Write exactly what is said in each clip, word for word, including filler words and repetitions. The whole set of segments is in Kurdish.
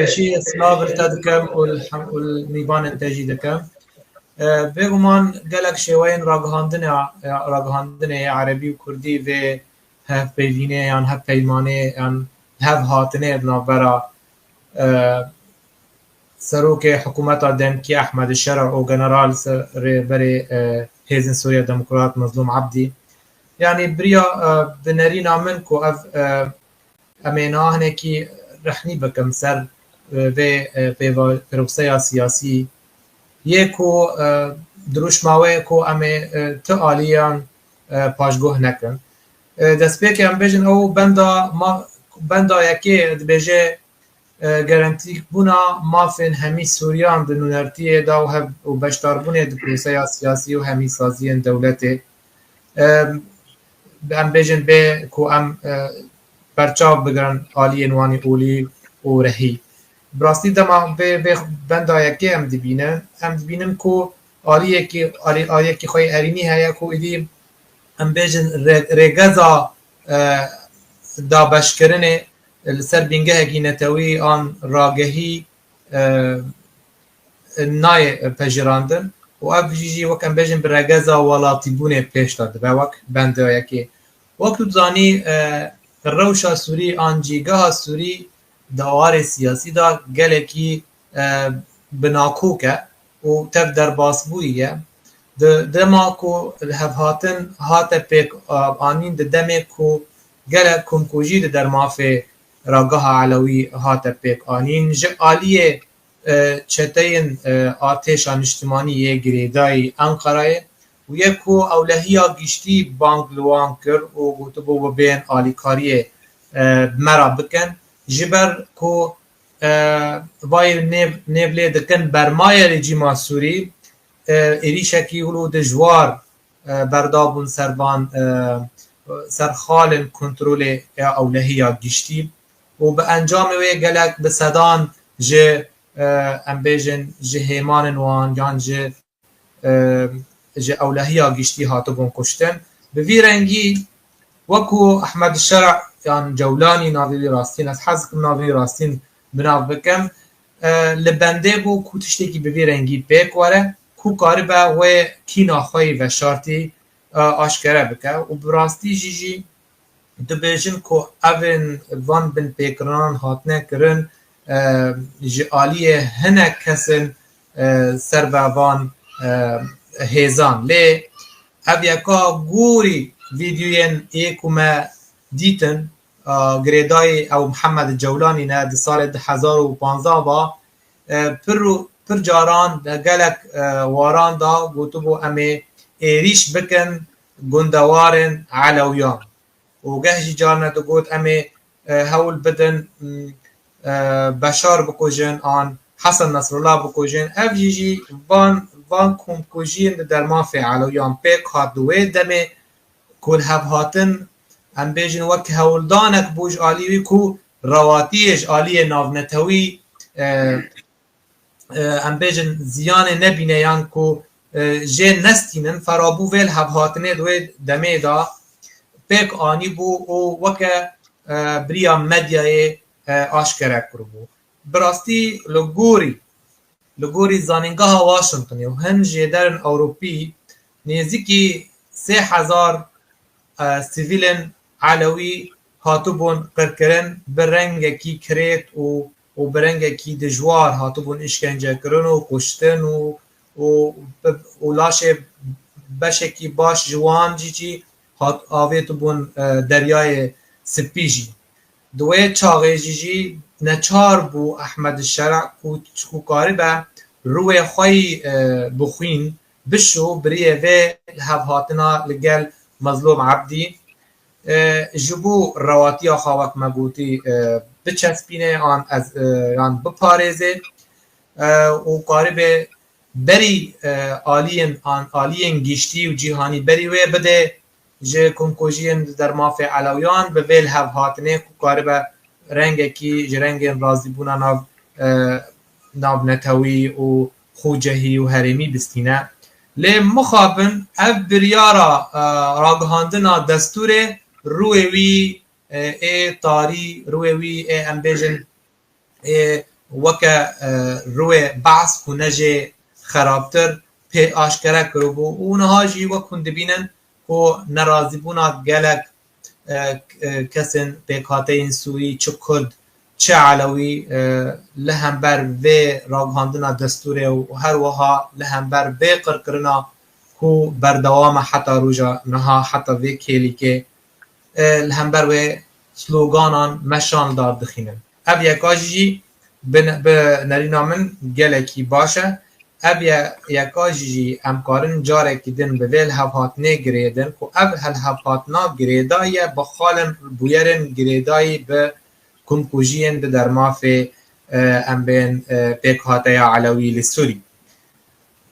Xweşî, silav li te dikim û li hem-, û li mîvanên te jî dikim. E, bêguman gelek şêweyên ragihandine, ragihandinê erebî û kurdî vê hevpeyvînê yan hevpeymanê yan hevhatinê di navbera, e, serokê hikûmeta demkî Ehmed Şera û general se-, rêberê, e, Hêzên Sûriya Demokrat Mezlûm Ebdî. Yanî biriya, e, bi nerîna min ku ev, e, em ê niha hinekî rehnî bikim ser, e, vê, e, pêva-, pêroseya siyasî yê ku, e, dirûşma wê ku em ê, e, ti aliyan, e, paşguh nekin. E, destpêkê em bêjin ew benda ma-, benda yekê dibêje, e, garantîbûna mafên hemî Sûriyan di nûnertiyê de û hev-, û beşdarbûnê di proseya siyasî û hemîsaziyên dewletê. E, em bêjin bê ku em, e, berçav bigirin aliyên wan ê olî û rehî. Bi rastî dema vê, vê benda yekê em dibînin, em dibînin ku aliyekî, alî-, aliyekî xwe yê erînî heye ku êdî em bêjin rê-, rêgeza, e, dabeşkirinê li ser bîngehekî netewî an ragehî, e, nayê pejirandin û ev jî, jî wek em bêjin bi rêgeza welatîbûnê pêş de dibe wek benda yekê. Wek tu dizanî, e, rewşa Sûrî an cîgeha Sûrî di awarê siyasî de gelekî, e, bi nakok e û tev derbasbûyî ye. Di dema ku hevhatin hate pêk, e, anîn, di demê ku gelek komkujî di dermafê rageha Elewî hate pêk anîn, ji aliyê, e, çeteyên, e, artêşa niştimanî yê girêdayî Enqerayê û yê ku ewlehiya giştî bang li wan kir û gotibû, "Bi bên alîkariyê, e, me re bikin." Ji ber ku, e, vayê nêv, nêv lê dikin bermayê rejîma Sûrî, e, êrîşekî wilo dijwar, e, berdabûn ser van, e, ser xalên kontrolê ya ewlehiya giştî û bi encamê wê gelek bi sedan ji, e, em bêjin, ji hêmanên wan yan ji, e, ji ewlehiya giştî hatibûn kuştin. Bi vî rengî wekû Ehmed Şera yan Cewlanî navê wî rastîn, ez hez dikim navê wî rastîn bi nav bikim, e, li bendê bû ku tiştekî bi vî rengî pêk were, ku karibe wê kîna xwe yî veşartî, e, aşkere bike û bi rastî jî, jî dibêjin ku evên van binpêkirinan hatine kirin, e, ji aliyê hinek kesên, e, ser ve van, e, hêzan. Lê ev yeka gorî vîdeoyên ê ku me dîtin, e, girêdayî ew Mihemed Cewlanî ne, di salê du hezar û panzdeh ve, e, pir û pir caran di gelek, e, waran de gotibû, "Em ê êrîş bikin gundewarên Elewiyan." Û geh jî carine digot, "Em ê, e, hewl bidin, m, e, Beşar bikujin an Hesen Nesrullah bikujin." Ev jî, jî van, van komkujiyên di dermafê Elewiyan pêk hat di wê demê ku li hev hatin, em bêjin, wek hewldanek bû ji alî wî ku rewatiyê ji aliyê navnetewî, e, e, em bêjin, ziyanê nebîne yan ku, e, jê nestînin, ferabû vê li hev hatinê di wê demê de pêk anîbû û weke, e, bi riya medyayê, e, aşkere kiribû. Bi rastî li gorî, li gorî Zanîngeha Washingtonê û hin jêderên Ewropî nêzîkî sê hezar, e, sivîlên Elewî hatibûn qirkirin bi rengekî kirêt û, û bi rengekî dijwar hatibûn îşkencekirin û kuştin û, û, û laşê beşekî baş ji wan jî, jî hat, avêtibûn, e, Deryayê Spî jî. Di wê çaxê jî, jî neçar bû Ehmed Şera ku, ku karibe rûyê xwe yî, e, bi xwîn bişo, bi riyê vê hevhatina li gel Mezlûm Ebdî, e, ji bo rewatiya xwe, wek me gotî, e, biçespîne an ez, e, yan biparêze, e, û karibe berî, e, aliyên, an aliyên giştî û cîhanî berî wê bide ji komkujiyên di dermafê Elewiyan, bi vê lihevhatinê ku karibe rengekî ji rengên razîbûna nav, e, navnetewî û xucehî û herêmî bistîne. Lê mixabin ev biryara, e, ragihandina destûrê rûyê wî, e, ê tarî, rûyê wî ê, em bêjin, ê, weke, e, rûyê Be'es ku ne jê xerabtir pê aşkere kiribû û niha jî wek hûn dibînin ku nerazîbûna gelek, e, e, kesên pêkhateyên Sûrî, çi Kurd, çi Elewî, e, li hember vê ragihandina destûrê û her wiha li hember vê qirkirina ku berdewam e heta roja niha, heta vê kêlîkê, e, li hember wê sloganan meşan li dar dixînin. Ev yeka jî bi ne-, bi nerîna min gelekî baş e. Ev ye-, yeka jî em karin carekî din bi vê lihevhatinê girêdin ku ev helhevhatina girêdayî ye bi xalên bûyerên girêdayî bi komkujiyên di dermafê, e, em bên, e, pêkhateya Elewî li Sûrî.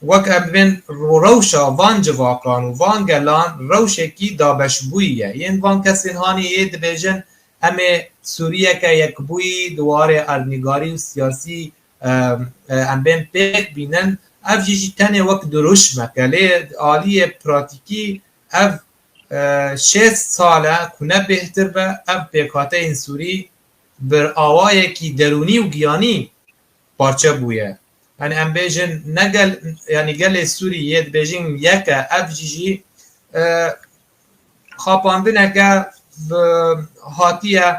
Wek em bên rewşa van civakan û van gelan rewşekî dabeşbûyî ye. Yên van kesên hanî yê dibêjin, em ê Sûriyeke yekbûyî di warê erdnîgarî û siyasî, e, e, em bên pêk bînin. Ev jî jî tenê wek dirûşmek e. Lê aliyê pratîkî ev, e, şêst sal e ku ne bêhtir be, ev pêkhateyên Sûrî bi awayekî derûnî û giyanî parçe bûye. Yani em bêjin ne gel, yani gelê Sûrî yê dibêjin yek e, ev jî jî, e, xapandineke bi, hatiye,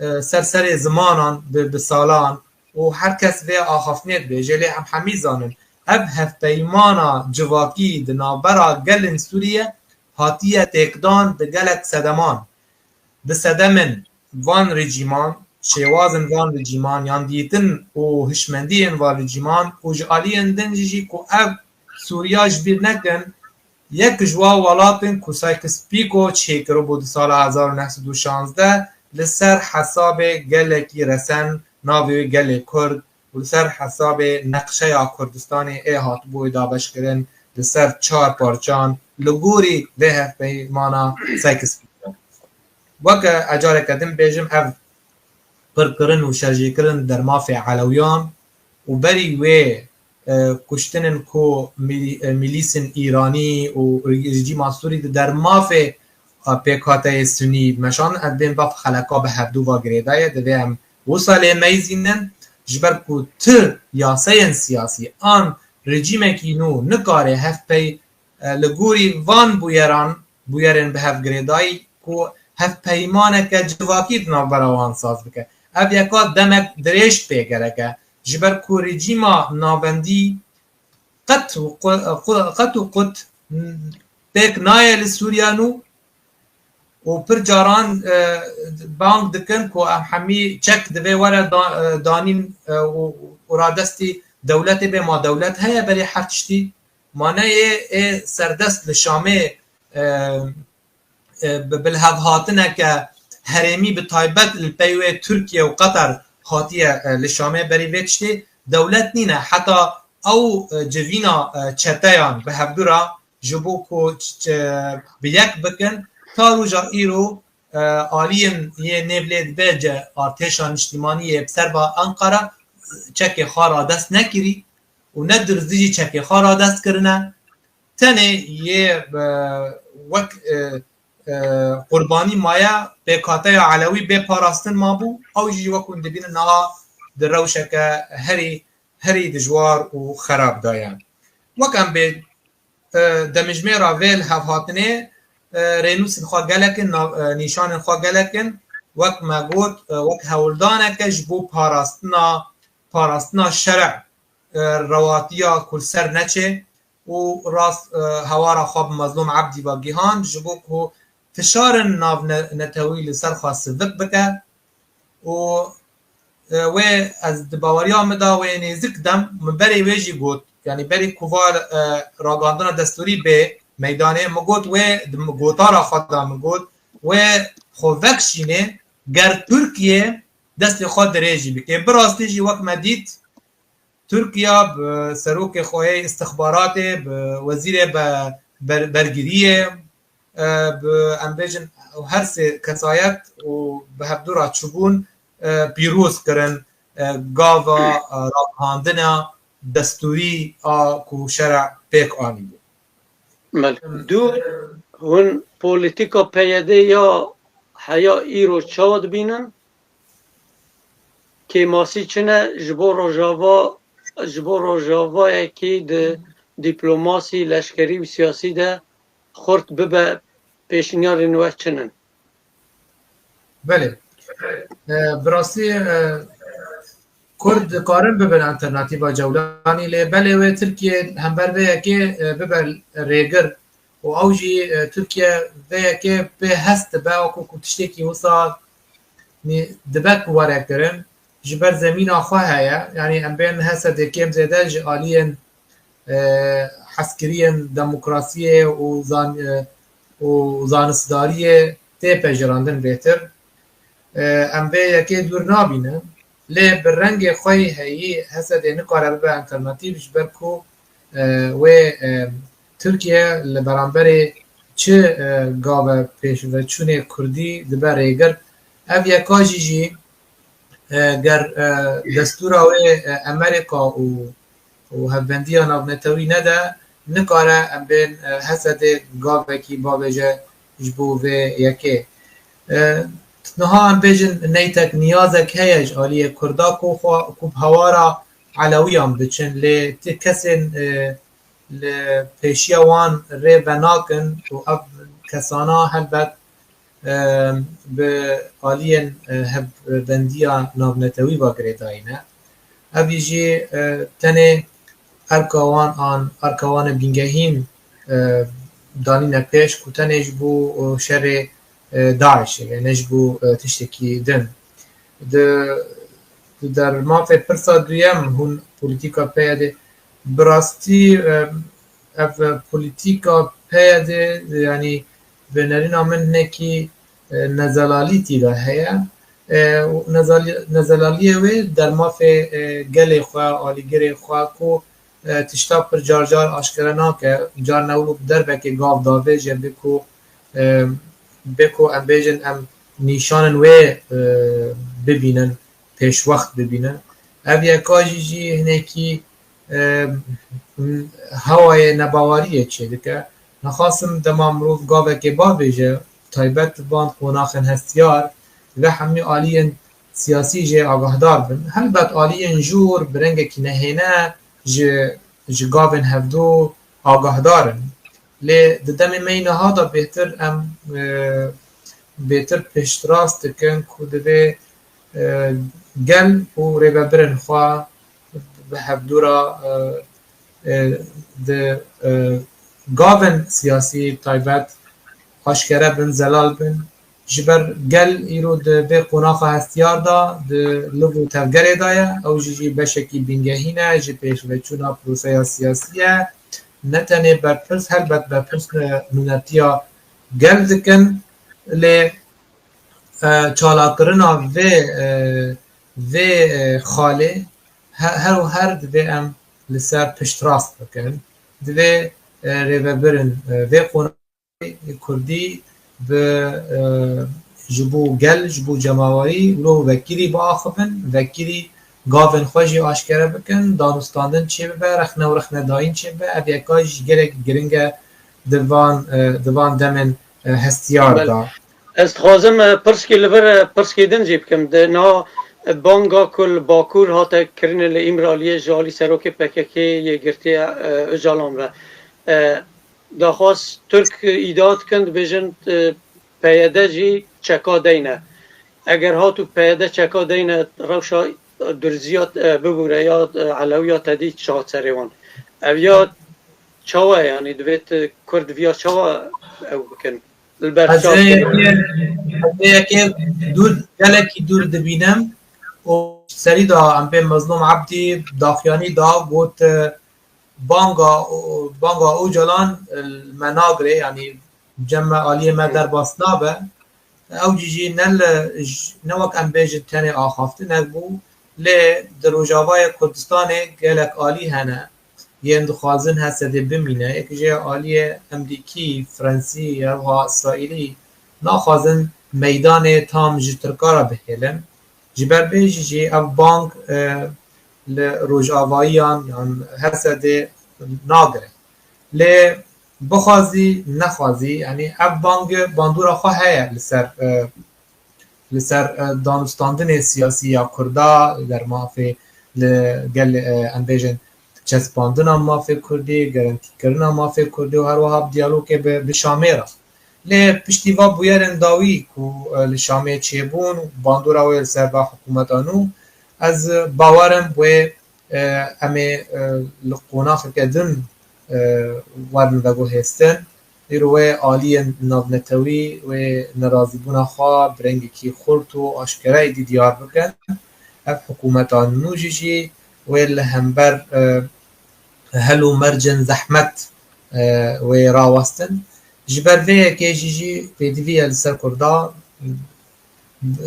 e, ser serê zimanan bi, bi salan û her kes vê axaftinê dibêje, lê em hemî zanin ev hevpeymana civakî di navbera gelên Sûriye hatiye têkdan bi gelek sedeman. Di sedemên van rejîman, şêwazên van rejîman yan dîtin û hişmendiyên van rejîman û ji aliyên din jî, jî ku ev Sûriya ji bîr nekin, yek ji wan welatên ku Sykes-Picot çêkiribû di sala hezar û neh sed û şazdeh li ser hesabê gelekî resen navê wê gelê Kurd û li ser hesabê neqşeya Kurdistanê ê hatibû dabeşkirin li ser çar parçan li gorî vê hevpeymana Sykes-Picot. Weke ecareke din bêjim, ev qirkirin û şerjêkirin dermafê Elewiyan û berî wê, e, kuştinên ku mîlî-, e, mîlîsên Îranî û rejîma Sûrî di dermafê, e, pêkhateyê Sunî meşandin, ev bên bav xeleka bi hevdû va girêdaye, divê em wisa lê meyzînin, ji ber ku ti yaseyên siyasî an rejîmekî nû nikare hevpey, e, li gorî van bûyeran, bûyerên bi hev girêdayî ku hevpeymaneke civakî di navbera wan saz bike. Ev yeka demek dirêj pê gerek e. Ji ber ku rejîma navendî qet û qu-, qu-, qet û qut pêk nayê li Sûriya nû û pir caran, e, bang dikin ku em hemî çek divê were da-, e, danîn, e, û, û radestî dewletê bê, ma dewlet heye berê her tiştî. Ma ne yê ê serdest li Şamê, e, e, bi bilhevhatineke herêmî bi taybet li pey wê Tirkiye û Qeter hatiye, e, li Şamê berî vê tiştê dewlet nîne. Heta ew, e, civîna, e, çeteyan bi hevdû re ji bo ku ç-, ç-, bi yek bikin, ta roja îro, e, aliyên yê nêv lê dibe ce artêşa niştimanî yê bi ser va Enqara çekê xwe radest nekirî û ne durzî jî çekê xwe radest kirine. Tenê yê, e, wek, e, e, qurbanî maye pêkhateya Elewî bê parastin mabû, ew jî wek hûn dibînin niha di rewşeke herî, herî dijwar û xerab de ye. Wek em bê, e, demijmêra vê lihevhatinê, e, rênûsên xwe gelek in, nav-, e, nîşanên xwe gelek in. Wek me got, e, wek hewldaneke ji bo parastina, parastina şerê, e, rewatiya ku li ser neçê û rast, e, hewara xwe bi Mezlûm Ebdî ve gihand, ji bo ku fişarên navnetewî li ser xwe sivik bike û, e, wê ez di baweriya min de wê nêzik dem, min berê wê jî got, yanî berî ku va, e, ragihandina destûrî bê meydanê, min got wê di gotara xwe de min got, wê xwe vekişînê, ger Tirkiye destê xwe dirêjî bike. Bi rastî jî wek me dît, Tirkiya bi serokê xwe yê istixbaratê, bi wezîrê be-, ber-, bergiriyê, e, bi, em bêjin, her sê kesayet û bi hevdû re çûbûn, e, pîroz kirin, e, gava, e, ragihandina destûrî a ku şerê pêk anîbû. Belê. Du, hûn polîtîka P Y D ya heya îro çawa dibînin? kêmasî çi ne ji bo Rojava, ji bo Rojavayekî di dîplomasî, leşkerî û siyasî de xurt bibe, pêşniyarên we çi ne? Belê. E, bi rastî, e, Kurd dikarin bibin alternatîfa Cewlanî, lê belê wê Tirkiye hember vê yekê, e, bibe rêgir û ew jî, e, Tirkiye vê yekê pê hest dibe, wekû ku tiştekî wisa nî dibe ku were kirin, ji ber zemîna xwe heye. Yanî em bên H S D'ê kêm zêde ji aliyên, e, hezkiriyên demokrasiyê û zan-, e, û zanistdariyê tê pejirandin bêtir. E, em vê yekê dûr nabînin. Lê bi rengê xwe yî heyî H S D'ê nikare bibe alternatîf, ji ber ku, e, wê, e, Tirkiye li beramberê çi, e, gave pêşveçûnê Kurdî dibe rêgir. Ev yeka jî jî, e, ger, e, destûra wê, e, Amerîka û û hevbendiya navnetewî nede, nikare em bên, e, H S D'ê gavekî bavêje ji bo vê yekê. E, niha em bêjin neytek niyazek heye ji aliyê Kurda ku xwe, ku bi hawara Elewiyan biçin, lê ti kesên, e, li pêşiya wan rê venakin û ev kesana helbet, e, bi aliyên, e, hevbendiya navnetewî ve girêdayî ne. Ev jî, e, tenê erka wan an erka wan ê bingehîn, e, danîne pêş ku tenê ji bo, e, şerê, e, DAIŞ'ê ye, ne ji bo, e, tiştekî din. Di, di dermafê pirsa duyem hûn polîtîka PYD'ê, bi rastî, e, ev polîtîka PYD'ê, yanî bi nerîna min hinekî, e, nezelalîtî de heye. E, û nezalî-, nezelaliyê wê dermafê, e, gelê xwe, alîgirê xwe ku, e, tişta pir car car aşkere nake, carna wilo bi derbekê gav davêje bê ku, e, bê ku em bêjin em nîşanên wê, e, bibînin, pêşwext bibînin. Ev yeka jî jî hinekî, e, hewayê nebaweriyê çêdike. Nexasim dema mirov gavekê bavêje, taybet van qonaxên hestiyar, ve hemî aliyên siyasî jê agahdar bin. Helbet aliyên jûr bi rengekî nehêne ji, ji gavên hevdu agahdar in. Lê di demê me yî niha de bêhtir em, e, bêtir piştrast dikin ku divê, e, gel û rêvebirên xwe bi hevdû re, e, e, di, e, gavên siyasî taybet aşkere bin, zelal bin. Ji ber gel îro di vê qonaxa hestiyar de di liv û tevgerê de ye. Ew jî jî beşekî bingehîn e ji pêşveçûna proseya siyasî ye. Ne tenê berpirs, helbet berpirs nûnertiya gel dikin, lê, e, çalakirina vê, e, vê, e, xalê he-, her û her divê em li ser piştrast bikin. Divê, e, rêvebirên, e, vê qona Kurdî bi, e, ji bo gel, ji bo cemawerî wilo vekirî biaxivin, vekirî gavên xwe jî aşkere bikin, danûstandin çêbibe, rexne û rexnedayîn çêbibe. Ev yeka jî gelek giring e di van, e, di van demên, e, hestiyar de. Belê. Ez dixwazim, e, pirskî li vir, e, pirskî din jî bikim. Di niha, e, banga ku li Bakur hate kirinê li Îmraliyê ji alî serokê P K K yê girtiye, e, Ocalan ve. E, daxwaz Tirk îdia dikin, dibêjin, e, P Y D jî çeka deyne. Eger hat û P Y D çeka deyne, rewşa durziya, e, bibûre ya, e, Elewiya tedî çi hat serê wan. Ev ya çawa ye? Yanî divê tu Kurd viya çawa ew bikin? Li ber Ez çawa vê yekê, ez vê yekê dûr, gelekî dûr dibînim û serî de em pê Mezlûm Ebdî daxuyanî da got, e, banga, banga Ocalan, e, me nagirê, yanî cem me aliyê me derbas nabe. Ew jî jî ne li, ne wek em bêjin tenê axaftinek bû, lê di Rojavayê Kurdistanê gelek alî hene yên dixwazin H S D'ê bimîne. Yek jê aliyê Emrîkî, Frensî, ya wiha Îsraîlî naxwazin meydanê tam ji Tirka re bihêlin. Ji ber vê jî jî ev bang, e, li rojavayiyan yan H S D'ê nagire. Lê bixwazî, nexwazî, yanî ev bang bandora xwe heye li ser, e, li ser, e, danûstandinê siyasî ya Kurda, li mafê, li gel, e, em bêjin, çespandina mafê Kurdî, garantîkirina mafê Kurdî û her wiha bi diyalogê bi, bi Şamê re. Lê piştî va bûyerên dawî ku, e, li Şamê çêbûn û bandora wê li ser va hikûmeta nû, ez, e, bawer im wê, e, em ê, e, li qonaxeke din, e, werin veguhêstin. Îro wê aliyên navnetewî wê nerazîbûna xwe bi rengekî xurt û aşkere êdî diyar bikin. Ev hikûmeta nû jî jî wê li hember, e, hel û mercên zehmet, e, wê rawestin. Ji ber vê yekê jî jî pêdivî ye li ser Kurda,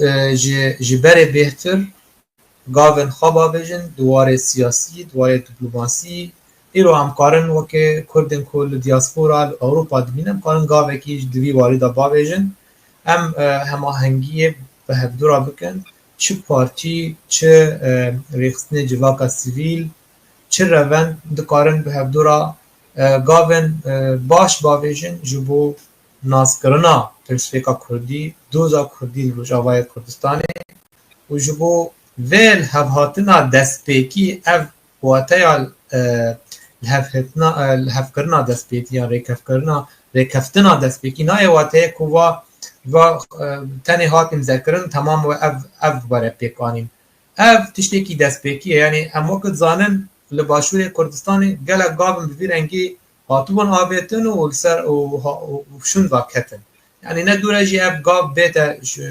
e, ji, ji berê bêhtir gavên xwe bavêjin di warê siyasî, di warê diplomasî. Îro em karin weke Kurdên ku li diaspora, li Ewropa dimînin, em karin gavekî ji di vî warî de bavêjin. Em, e, hemahengiyê bi hevdû re bikin. Çi partî, çi, e, rêxistinê civaka sivîl, çi revend dikarin bi hevdû re, e, gavên, e, baş bavêjin ji bo naskirina pirsgirêka Kurdî, doza Kurdî li Rojavayê Kurdistanê û ji bo vê lihevhatina destpêkî, ev wateya, e, lihevhitina, e, lihevkirina destpêkî yan rêkevkirina, rêkeftina destpêkî nayê wateyê ku va, va, e, tenê hatî mizekirin, temam we ev, ev were pêkanîn. Ev tiştekî destpêkî ye. Yanî em wekî dizanin li Başûrê Kurdistanê gelek gavin bi vî rengî hatibûn avêtin û li ser û ha-, û, û şûnda ketin. Yanî ne dûr e jî ev gav bête ji,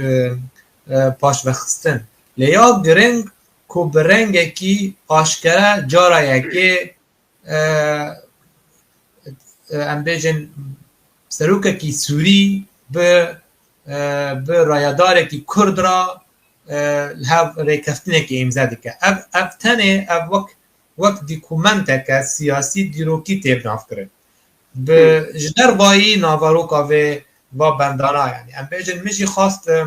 e, paşvexistin. Lê ya giring ku bi rengekî aşkere cara yekê, e, e, em bêjin serokekî Sûrî bi, e, bi rayedarekî Kurd re, e, li hev rêkeftinekê îmze dike. Ev, ev tenê, ev wek, wek dokumenteke siyasî dîrokî tê binavkirin. Bi, Hmm. Ji dervayî naveroka vê va bendana, yanî em bêjin, min jî xwast, e,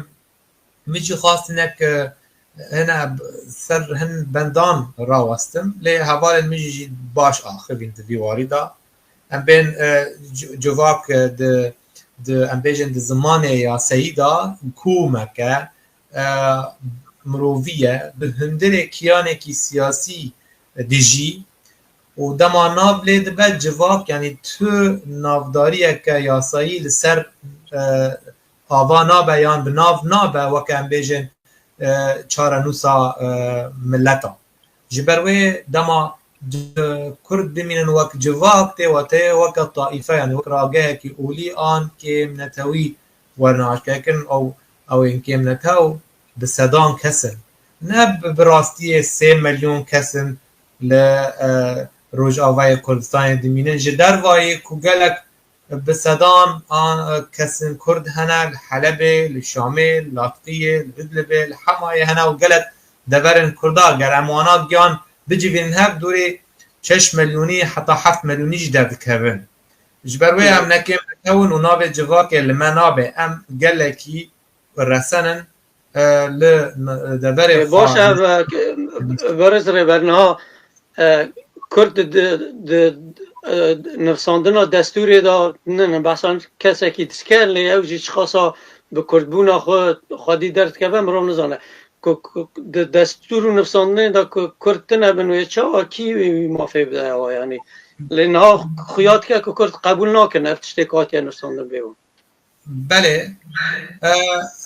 min jî xwast hinek, e, hene b-, ser hin bendan rawestim. Lê hevalên min jî, jî baş axivîn di vî warî de. Em bên, e, c-, civak, e, di, di, em bêjin di zimanê yasayî de komeke, e, mirovî ye. Bi hundirê kiyanekî siyasî dijî û dema nav lê dibe civak, yanî tu navdariyeke yasayî li ser, e, ava nabe yan bi nav nabe, weke em bêjin, e, çarenûsa, e, mileta. Ji ber wê dema c-, Kurd bimînin wek civak, tê wateyê weke taîfe, yanî wek ragehekî olî an kêmnetewî werine aşkerekirin, ew, ew ên kêmnetew bi sedan kes in. Ne bi, bi rastiyê sê milyon kes in li, e, Rojavayê Kurdistanê dimînin. Ji dervayê ku gelek bi sedan an, e, kesin Kurd hene li Helebê, li Şamê, li Latqiyê, li Idlibê, li Hemayê hene û gelek deverên Kurda, ger em wana giyan bicivînin hev, dûrê şeş milyonî heta heft milyonî jî derdikevin. Ji ber wê em ne kêm nekewin û navê civakê li me nabe. Em gelekî resen in, e, li n-, deverê E, baş xwe. Ev, e, k-, berêz rêber niha, e, Kurd di, di, e, nivsandina destûrê de nîne, behsan kesekî dike, lê ew jî çiqasa bi kurdbûna xwe xwedî derdikeve, mirov nizane. Ku, ku di destûr û nivsandinê de ku Kurd tine bin wê çawa kî wî mafê bide ewa, yanî. Lê niha xuya dike ku Kurd qebûl nakin ev tiştê ku hatiye nivsandin bê wan. Belê. E,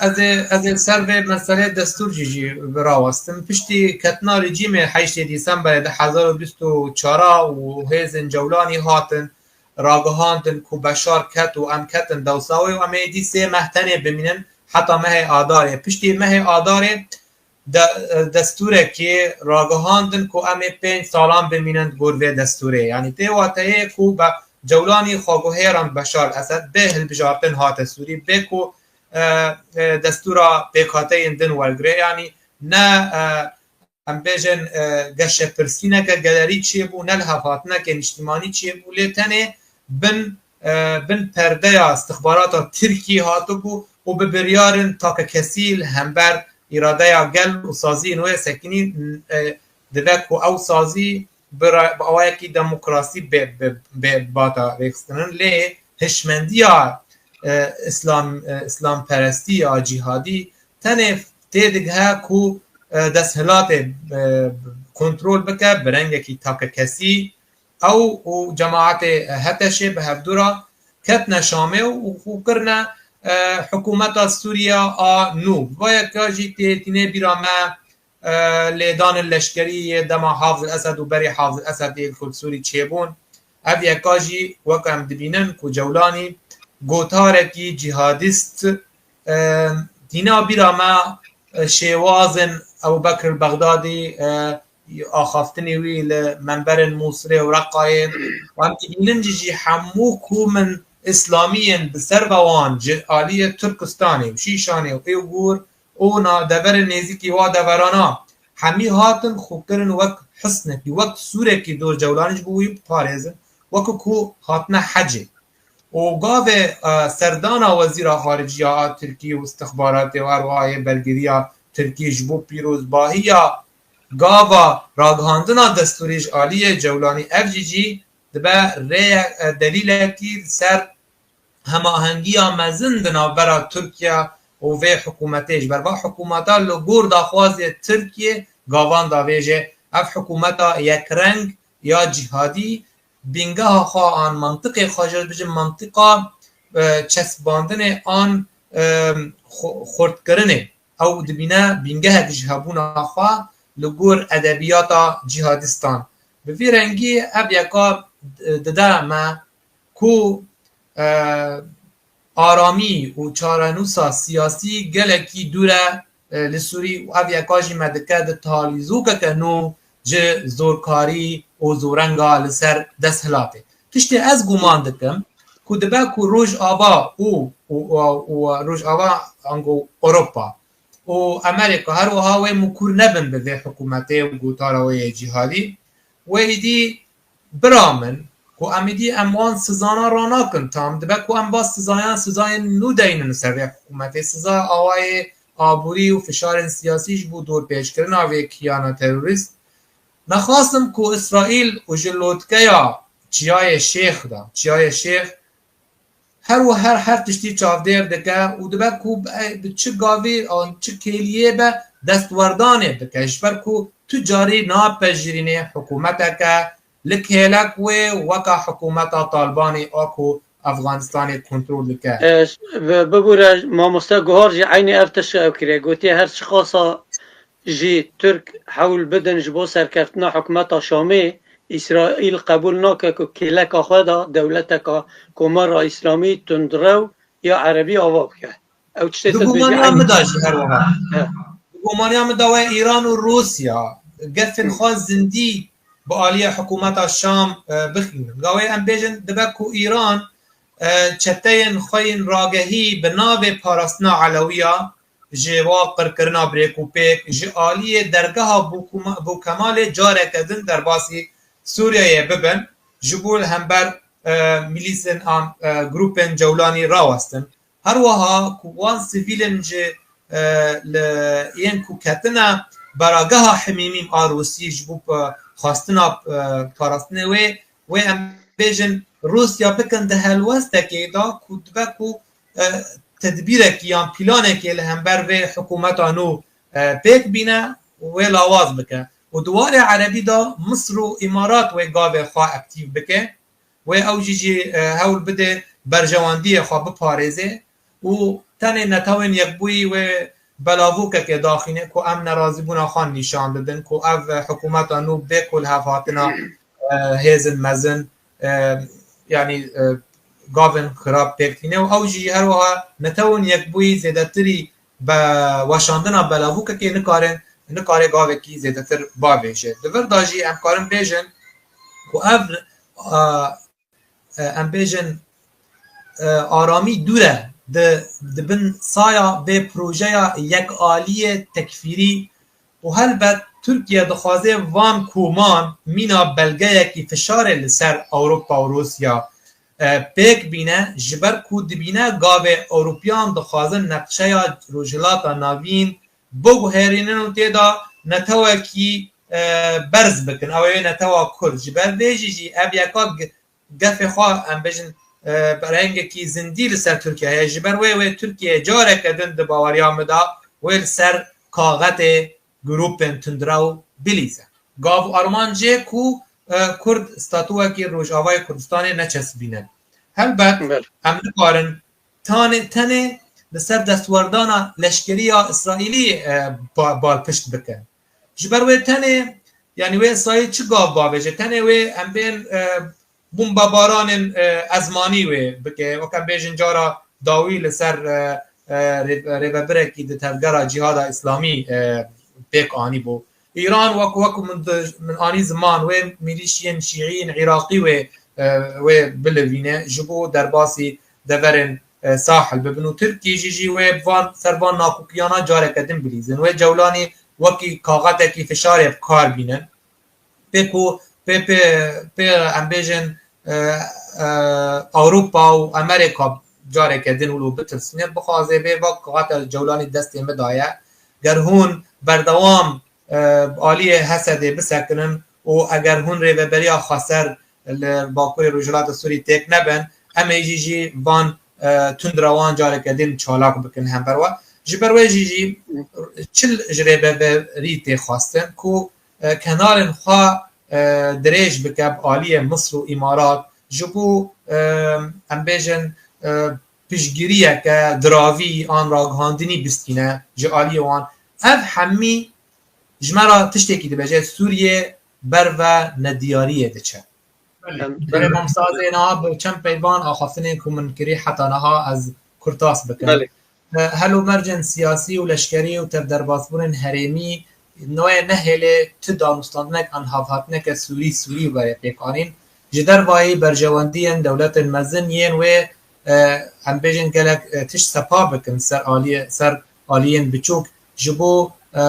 ez ê, ez ê ser vê meselê destûr jî jî birawestim. Piştî ketina rejîmê heştê Dîsemberê du hezar û bîst û çar û hêzên Cewlanî hatin ragihandin ku Beşar ket û em ketin dewsa wê û em ê êdî sê meh tenê bimînin heta mehê Adarê. Piştî mehê Adarê de, destûrekê ragihandin ku em ê pênc salan bimînin di gor vê destûrê. Yanî tê wateyê ku be Cewlanî xwe guhêrand Beşar Esed, bê hilbijartin hate Sûrî, bê ku, e, e, destûra pêkhateyên din wergirê. Yanî ne, e, em bêjin, e, geşepirsîneke gelerî çêbû, ne lihevhatineke niştimanî çêbû, lê tenê bin, e, bin perdeya istixbarata Tirkî hatibû û bi biryarên takekesî li hember îradeya gel û saziyên wê sekinî, e, dibe ku ew sazî bi ra-, bi awayekî demokrasî bê, bê, bê bata rêxistinin. Lê hişmendiya, e, îslam, e, îslamperestî ya cîhadî tenê têdigihe ku, e, desthilatê, e, kontrol bike bi rengekî takekesî. Ew û cemaetê H T Şê bi hevdû re ketine Şamê û, û kirine, e, hikûmeta Sûriya a nû. Vayeka jî tê tînê bîra me, e, lêdanên leşkerî yê dema Hafz el-Esed û berî Hafz el-Esed yê li Kurd Sûrî çêbûn. Ev yeka jî wek em dibînin ku Cewlanî gotarekî cîhadîst, e, tîna bîra me, e, şêwazên Ebu Bekir Bexdadî, e, axaftinê wî li menberên Mûsilê û Reqayê. Û em dibînin jî, jî hemû ku min îslamiyên bi ser ve wan ji aliyê Turkistanê û Şîşanê û Ûygur û na deverên nêzîkî wa deverana hemî hatin xwe kirin wek hisnekî, wek sûrekî dor Cewlanî ji bo wî biparêzin, wek ku hatine hecê. Û gavê, e, serdana wezîra xariciya a Tirkî û istixbaratê û her wiha yê bergiriya Tirkî ji bo pîrozbahiya gava ragihandina destûrê ji aliyê Cewlanî, ev jî jî dibe rêye, e, delîlekî li ser hemahengiya mezin di navbera Tirkiye û vê hikûmetê. Ji ber va hikûmeta li gor daxwazê Tirkiye gavan davêje. Ev hikûmeta yekreng ya cîhadî bîngeha xwe an mantiqê xwe, ji bêjin mantiqa, e, çespandinê an, e, xo-, xurtkirinê. Ew dibîne bîngehek ji hebûna xwe li gor edebiyata cîhadistan. Bi vî rengî ev yeka, e, dide me ku, e, aramî û çarenûsa siyasî gelekî dûr e, e, li Sûrî û ev yeka jî me dike di talîzokeke nû ji zorkarî û zorenga li ser desthilatê. Tiştê ez guman dikim ku dibe ku Rojava û, û, û, û Rojava ango Ewropa û Amerîka her wiha wê mukûr nebin bi vê hikûmetê û gotara wê yê cîhadî. Wê îdî bira min ku em îdî em wan sizana ranakin tam. Dibe ku em ba sizayan, sizayên nû deynin li ser vê hikûmetê. Siza awayê aborî û fişarên siyasî ji bo dorpêçkirina vê kiyana terorîst. Nexwastim ku Îsraîl û ji lotkeya Çiyayê Şêx de, Çiyayê Şêx her û her, her tiştî çavdêr dike û dibe ku bi, bi çi gavê an çi kêliyê be destwerdanê bike. Ji ber ku tu carî napejirînê hikûmeteke li kêlek wê weka hikûmeta Talbanê a ku Afganistanê kontrol dike. E, bi-, bibûre mamoste Guhar jî eynî ev tişt ew kiriye. Gotiye her çiqasa jî Tirk hewl bidin ji bo serkeftina hikûmeta Şamê, Îsraîl qebûl nake ku kêleka xwe de dewleteka Komara Îslamî tundrew ya Erebî ava bike. Ew tiştê Di tu dibêjî gumaniya eynî min de tişt. Jî her wiha. He. Di gumaniya min de wê Îran û Rûsya gefên xwe zindî bi aliyê hikûmeta Şam, e, bixînin. Gawê em bêjin dibe ku Îran, e, çeteyên xwe yên ragehî bi navê parastina Elewiya ji wa qirkirina birêk û pêk ji aliyê dergeha Bûkuma-, Bûkemalê careke din derbasî Sûriyeyê bibin, ji bo li hember, e, milîsên an, e, grûpên Cewlanî rawestin. Her wiha ku wan sivîlên ji, e, li yên ku ketine barageha Himîmîm a Rûsî ji bo, e, xwestina, e, parastinê wê, wê em bêjin Rûsya bikin di helwestekê de ku dibe ku, e, tedbîrekî yan planekê li hember vê hikûmeta nû, e, pêk bîne û wê lawaz bike. Û di warê erebî de Misir û Îmarat wê gavê xwe aktîf bike. Wê ew jî jî, e, hewl bide berjewendiyê xwe biparêze û tenê Netewên Yekbûyî wê belavokekê daxîne ku em nerazîbûna xwe nîşan didin ku ev hikûmeta nû bê ku li hev hatina, e, hêzin mezin, e, yanî, e, gavên xirab pêk tîne û ew jî her wiha Netewên Yekbûyî zêdetirî be weşandina belavokekê nikare, nikare gavekî zêdetir bavêje. Di vir de jî em karin bêjin ku ev, e, e, em bêjin, e, aramî dûr e di, di bin saya vê projeya yekaliyê tekfîrî û helbet Tirkiye dixwaze van koman mîna belgeyekî fişarê li ser Ewropa û Rûsya, e, pêk bîne, ji ber ku dibîne gavê Ewropiyan dixwazin nexşeya Rojhilata Navîn biguherînin û tê de netewekî, e, berz bikin. Ew ê netewa Kurd. Ji ber vê jî jî ev yeka ge-, gefê xwe, em bêjin, e, rengekî zindî li ser Tirkiye heye. Ji ber wê, wê Tirkiye careke din di baweriya min de wê li ser kaxetê grûpên tundrew bilîze. Gav û armancê ku, e, Kurd statuwekî Rojavayê Kurdistanê neçesibîne. Helbet Belê. em nikarin tanê, tenê li ser destwerdana leşkerî ya Îsraîlî, e, ba-, balpişt bikin. Ji ber wê tenê, yanî wê Îsraîl çi gav bavêje? Tenê wê em bên, e, bombebaranên, e, ezmanî wê bike. Wek em bêjin cara dawî li ser, e, e, rê-, rêvebirekî di tevgera Cîhada Îslamî, e, pêk anîbû. Îran wek, wek min di, min anî ziman wê milîşiyên şîî yên Iraqî wê, e, wê bilivîne ji bo derbasî deverên, e, Sahil bibin û Tirkî jî, jî wê van, ser van nakokiyana careke din bilîzin. Wê Cewlanî wekî kaxetekî fişarê bi kar bînin. Pê ku, pê, pê, pê em bêjin, e, e, Ewropa û Amerîka careke din wilo bitirsîne, bixwaze bê va kaxeta Cewlanî destê min daye. Ger hûn berdewam, e, aliyê Hesedê bisekinin û eger hûn rêveberiya xweser li Bakurê Rojhilata Sûrî têk nebin, em ê jî jî van, e, tundrewan careke din çalak bikin hember we. Ji ber wê jî jî çi ji rêveberî tê xwestin ku, e, kenarên xwe, e, dirêj bike bi aliyê Misir û Îmarat, ji bo, e, em bêjin, e, piştgiriyeke diravî an ragihandinî bistîne ji aliyê wan. Ev hemî ji me re tiştekî dibêje, Sûriye ber ve nediyariyê diçe. Em Berê mamosta, ez ê niha bi çend peyvan axaftinên ku min kirî heta niha ez kurtas bikim. Belê. E, hel û mercên siyasî û leşkerî û tevderbasbûnên herêmî noyê nehêlê ti danûstandinek an havhatineke Sûrî, Sûrî were pêkanîn. Ji dervayî berjewendiyên dewletên mezin yên wê, e, em bêjin gelek, e, tişt sepa bikin ser aliyê, ser aliyên biçûk ji bo, e,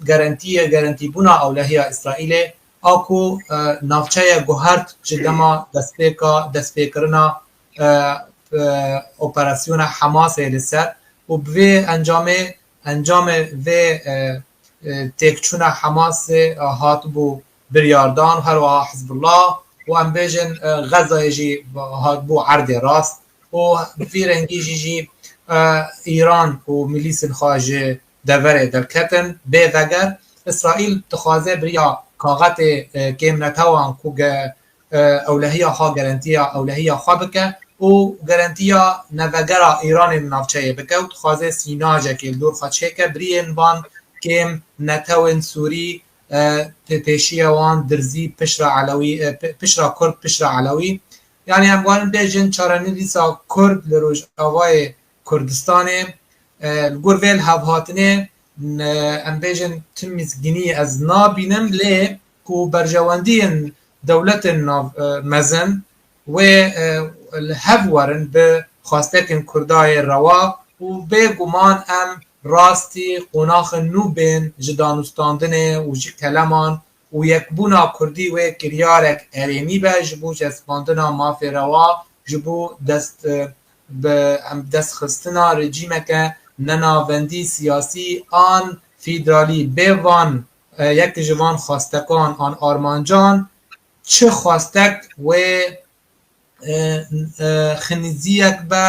garantiyê, garantîbûna ewlehiya Îsraîlê, a ku, e, navçeye guhert ji dema destpêka, destpêkirina, e, e, operasyona Hamasê li ser û bi vê encamê, encamê vê, e, e, têkçûna Hamasê, e, hatibû biryardan, her wiha Hizbullah û em bêjin, e, Xezayê jî hatibû erdê rast û bi vî rengî jî jî, e, Îran û milîsên xwe ji deverê derketin. Bê veger, Îsraîl dixwaze bi riya kaxetê, e, kêmnetewan ku ge-, e, ewlehiya xwe, garantiya ewlehiya xwe bike û garantiya nevegera Îranê li navçeyê bike û dixwaze sînacekê li dor xwe çêke, biriyên van kêm netewên Sûrî, e, pê-, pêşiya wan dirzî pişra Elewî, e, pi-, pişra Kurd, pişra Elewî. Yanî em warin bêjin çarenivîsa Kurd li Rojavayê Kurdistanê, e, li gor vê lihevhatinê, n-, em bêjin tim mizgînî ez nabînim, lê ku berjewendiyên dewletên nav, e, mezin wê, e, li hev werin bi xwestekên Kurda yê rewa û bêguman em rastî qonaxên nû bên ji danûstandinê û ji keleman û yekbûna Kurdî wê kiryarek erênî be ji bo cezbandina mafê rewa, ji bo dest, e, bi, em, destxistina rejîmeke nenavendî siyasî an fîderalî. Bê van, e, yek ji van xwestekan an armancan çi xwestek wê, e, e, xiniziyek be,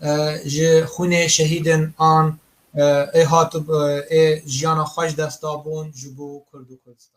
e, ji xwînê şehîdin an, e, ê hatib-, e, ê jiyana xwe ji dest dabûn ji bo Kurd û Kurdistan.